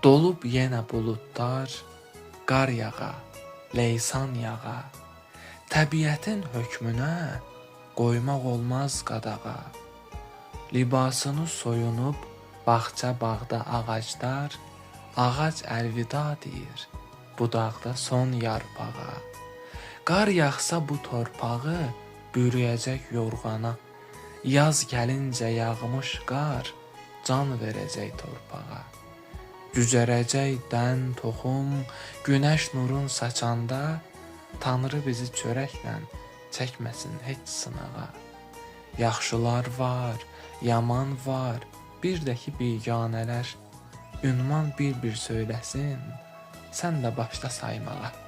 Dolub yenə buludlar, qar yağa, leysan yağa. Təbiətin hökmünə qoymaq olmaz qadağa. Libasını soyunub bağça bağda ağaclar, ağac əlvida deyir budaqda son yarpağa. Qar yağsa bu torpağı bürüyəcək yorğana. Yaz gəlincə yağmış qar can verəcək torpağa. Cücərəcək dən, toxum, günəş nurun saçanda, Tanrı bizi çörəklə çəkməsin heç sınağa. Yaxşılar var, yaman var, bir də ki biganələr. Ünvan bir-bir söyləsin, sən də başla saymağa.